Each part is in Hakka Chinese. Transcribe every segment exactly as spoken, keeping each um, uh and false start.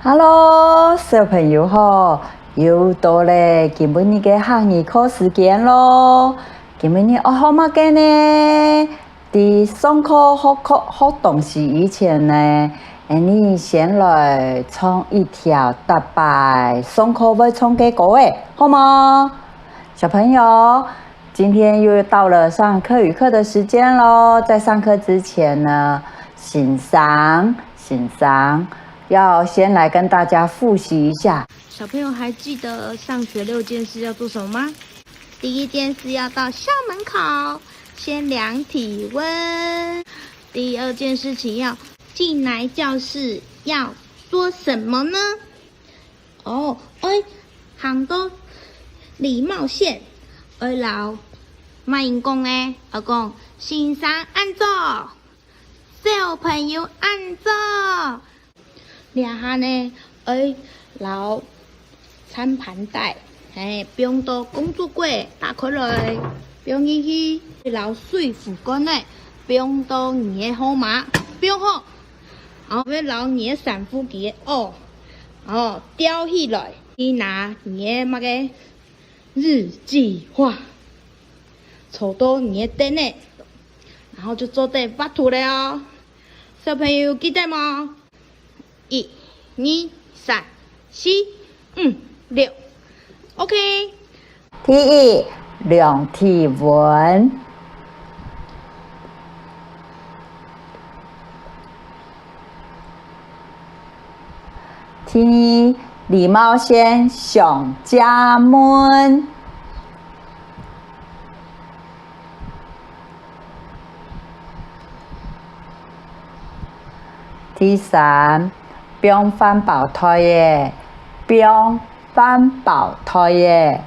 Hello，小朋友好，又到了今晡日个客語課時間咯。今晡日愛學麼个呢？在上課學課學東西以前呢，𠊎俚先來唱一條逐擺上課會唱个歌仔，好無？小朋友，今天又到了上客語課的時間咯。在上課之前呢，先生，先生要先來跟大家複習一下。小朋友還記得上學六件事要做什麼嗎？第一件事要到校門口先量體溫，第二件事情要進來教室要說什麼呢？哦，愛行到禮貌線，愛摎麼人講呢？愛講先生恁早，小朋友恁早。這下呢，愛摎餐盤袋，嘿，放到工作櫃，打開來，放入去，摎水壺罐呢，放到你个號碼，放好。然後愛摎你个衫褲佢个襖，哦，吊起來，去拿你个麼个日記簿，坐到你个凳仔，然後就做得畫圖了哦。小朋友記得無？一、二、三、四、五、六，OK。第一，量體溫。第二，禮貌性上借問。第三，放飯包袋仔，放飯包袋仔。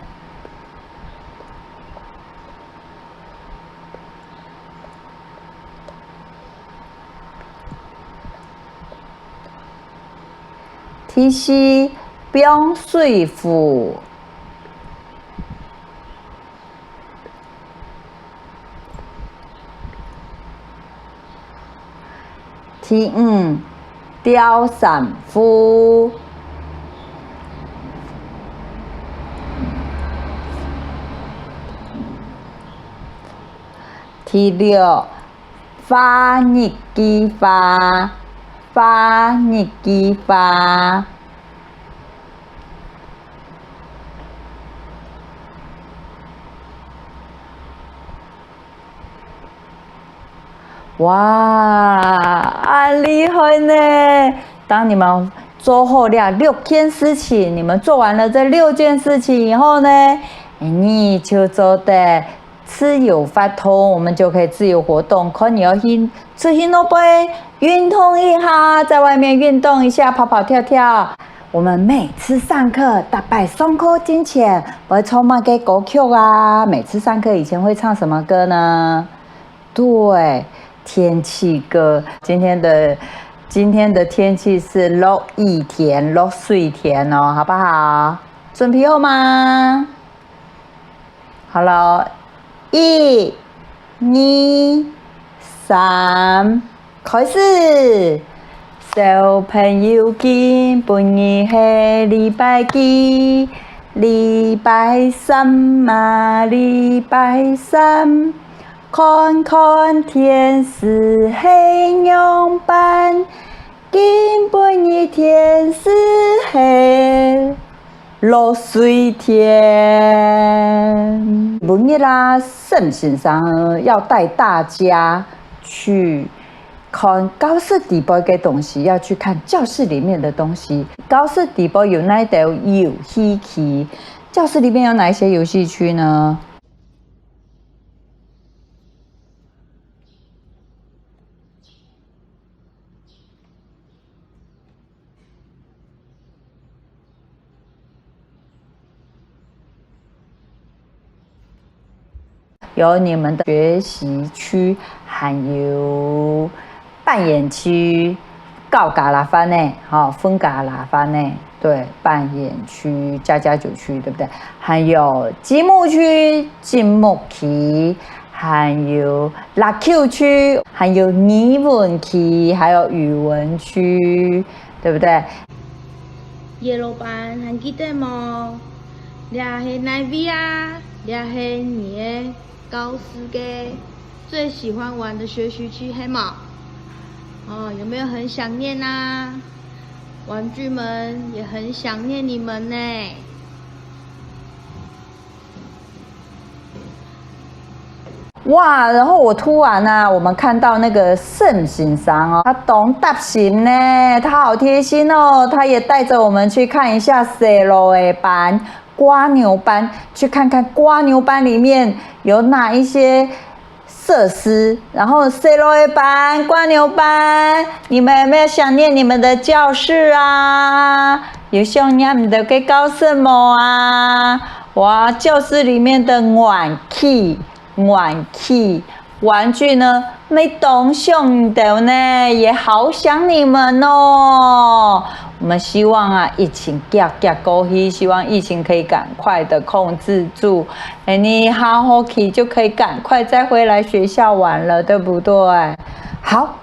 第四，放水壺。第五，吊衫褲。 第六，畫日記簿，畫日記簿。哇，恁厲害呢！當你們做好這六件事情，你們做完了這六件事情以後呢，你就做得自由活動，我們就可以自由活動。看你要去出去外背運動一下，在外面運動一下，跑跑跳跳。我們每次上課，逐擺上課進前，會唱麼个歌曲啊？每次上課以前會唱什麼歌呢？對，天氣歌。今天的，今天的天氣是落雨天、落水天哦，好不好？準備好嗎？ 好了，一、二、三，開始！小朋友，今晡日係禮拜幾？禮拜三嘛，禮拜三。看看天時係仰般？ 今晡日天時係落水天。今晡日啦，沈先生要帶大家去看教室底背个東西，要去看教室裡面的東西。教室底背有哪一兜遊戲區？教室裡面有哪一些遊戲區呢？ 有你們的學習區，還有扮演區，搞加拉飯呢，吼，分加拉飯呢，對，扮演區、家家酒區，對不對？還有積木區、積木區，還有籃球區，還有語文區，還有語文區，對不對？葉老闆，還記得無？這係哪位啊？這係你个教室个最喜歡玩的學習區，係無？哦，有沒有很想念啊？玩具們也很想念你們呢。 哇，然後我突然啊，我們看到那個沈先生哦，他當貼心呢，他好貼心哦，他也帶著我們去看一下細路仔班、蝸牛班，去看看蝸牛班裡面有哪一些設施。然後細路仔班、蝸牛班，你們有沒有想念你們的教室啊？有想念你們的教室無啊？哇，教室裡面的玩具， 玩具、玩具呢，乜當想你兜呢，也好想你們哦。我們希望啊，疫情遽遽過去，希望疫情可以趕快的控制住。哎，你好好奇就可以趕快再回來學校玩了，對不對？好，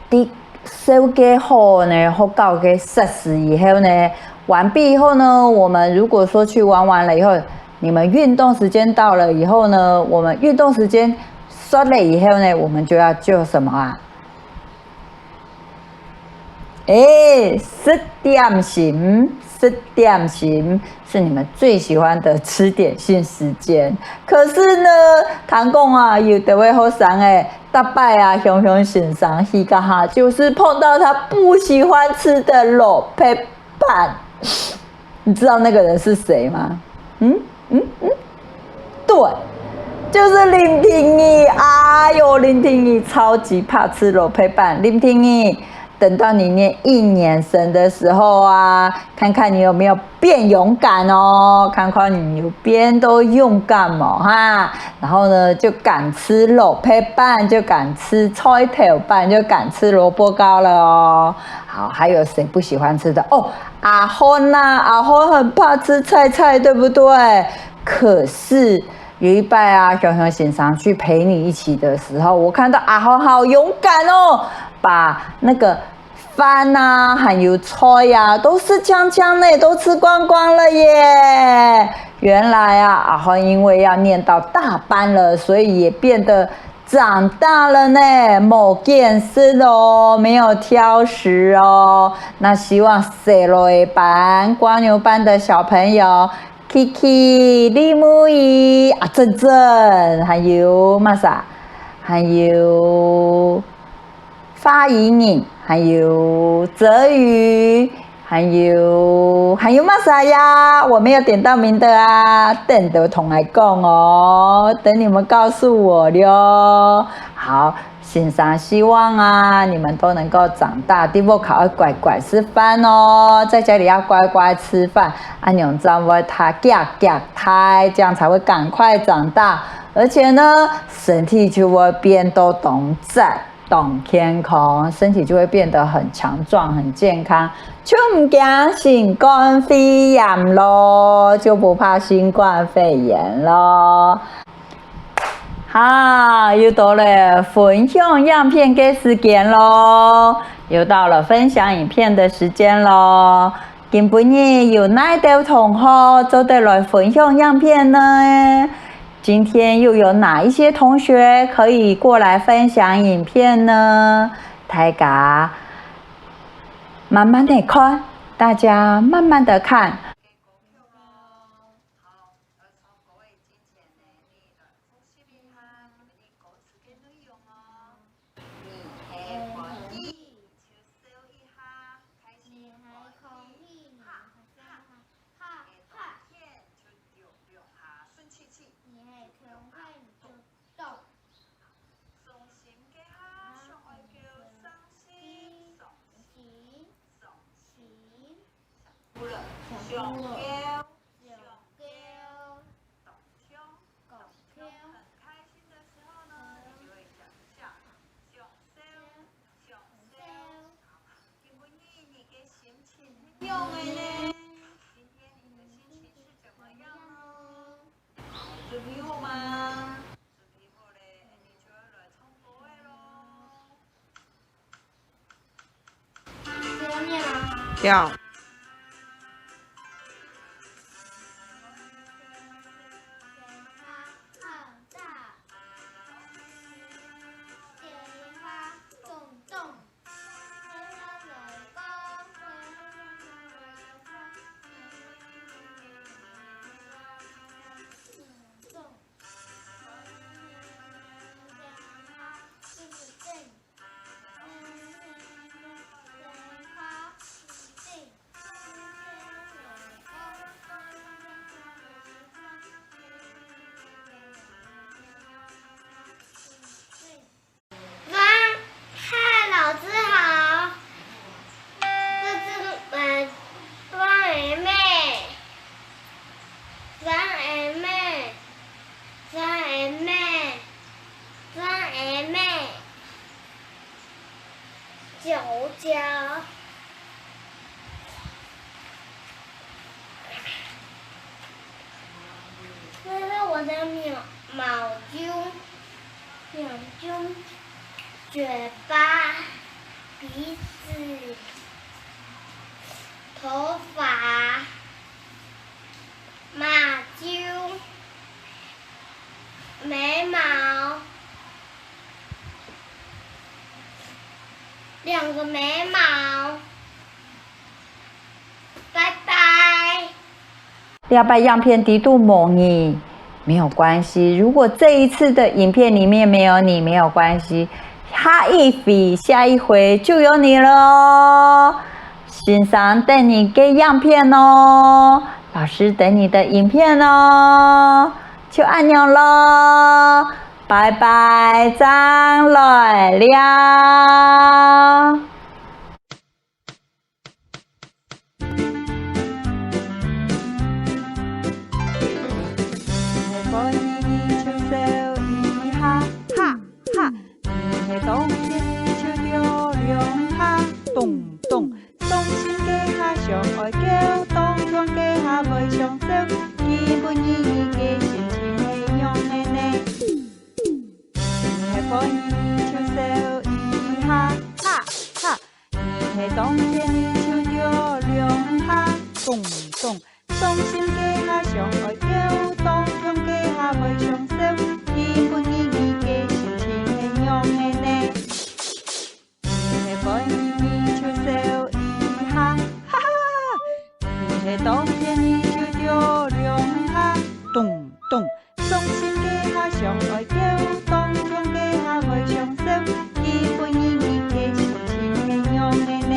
在紹介好呢，學校个設施以後呢，完畢以後呢，我們如果說去玩完了以後，你們運動時間到了以後呢，我們運動時間煞了以後呢，我們就要做什麼啊？哎，食點心，食點心是你們最喜歡的吃點心時間。可是呢，聽講啊，有的位學生欸， 逐擺啊，雄雄先生去該下，就是碰到他不喜歡吃的滷白飯。你知道那個人是誰嗎？嗯嗯嗯，對，就是林婷宜。哎喲，林婷宜超級怕吃滷白飯。林婷宜，等到你念一年生的時候啊， 看看你有沒有變勇敢哦，看看你有變到勇敢無哈。然後呢，就敢吃滷白飯，就敢吃菜頭粄，就敢吃蘿蔔糕了哦。好，還有誰不喜歡吃的？哦，阿漢吶，阿漢很怕吃菜菜，對不對？可是有一擺啊，雄雄先生去陪你一起的時候，我看到阿漢好勇敢哦，把那個 飯啊，還有菜啊，都是淨淨呢，都吃光光了耶。原來啊，阿漢因為要念到大班了，所以也變得長大了呢，無揀食哦，沒有挑食哦。那希望細路仔班、蝸牛班的小朋友，Kiki、麗木姨、阿珍珍，還有麼儕？還有 花姨娘，還有澤宇，還有，還有麼儕呀？我沒有點到名的啊，等等同𠊎講哦，等你們告訴我了哦。好，先生希望啊，你們都能夠長大，在屋下要乖乖吃飯哦，在家裡要乖乖吃飯，恁樣正會較遽遽大，這樣才會趕快長大，而且呢，身體就會變到當讚。 當健康，身體就會變得很強壯、很健康，就毋驚新冠肺炎咯，就不怕新冠肺炎咯。好，又到了分享影片个時間咯，又到了分享影片的時間咯。今晡日有哪兜同學做得來分享影片呢？ 今天又有哪一些同學可以過來分享影片呢？大家慢慢的看，大家慢慢的看。有毛，有毛，有毛，有毛，嘴巴、鼻子、头发、目睭、眉毛，两个眉毛。拜拜。 這擺影片裡肚無你，沒有關係。如果這一次的影片裡面沒有你，沒有關係，下一回，下一回就有你了哦。先生等你个影片哦，老師等你的影片哦，就恁樣咯，拜拜，正來尞。 你係當天你就跳兩下，咚咚。傷心該下想愛噭，當暢該下會想笑，今晡日你个心情係仰仔呢？你係歡喜你就笑一下，哈哈。你係當天你就跳兩下，咚咚。 傷心該下想愛噭，當暢該下會想笑，今晡日你个心情係仰仔呢？你係歡喜你就笑一下，哈哈！你係當天你就跳兩下，咚咚。傷心該下想愛噭，當暢該下會想笑，今晡日你个心情係仰仔呢？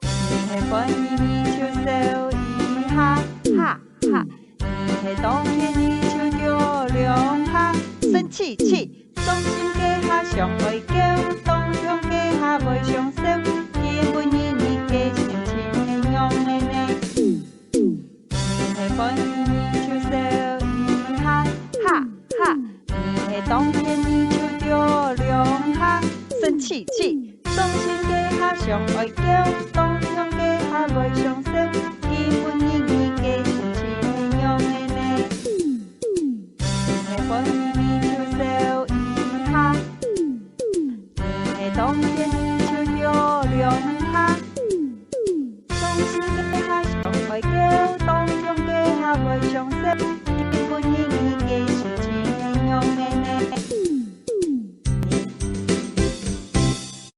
你係歡喜你就笑一下，哈哈！你係當天你就跳兩下，生氣氣！傷心該下想愛噭，當暢該下會想笑，今晡日你个心情係仰仔呢？ 你係歡喜你就笑一下，哈哈！你係當天你就跳兩下，生氣氣！傷心該下想愛噭，當暢該下會想笑，今晡日你个心情係仰仔呢？你係歡喜你就笑一下，你係當天你就跳兩下。 傷心該下想愛噭，當暢該下會想笑，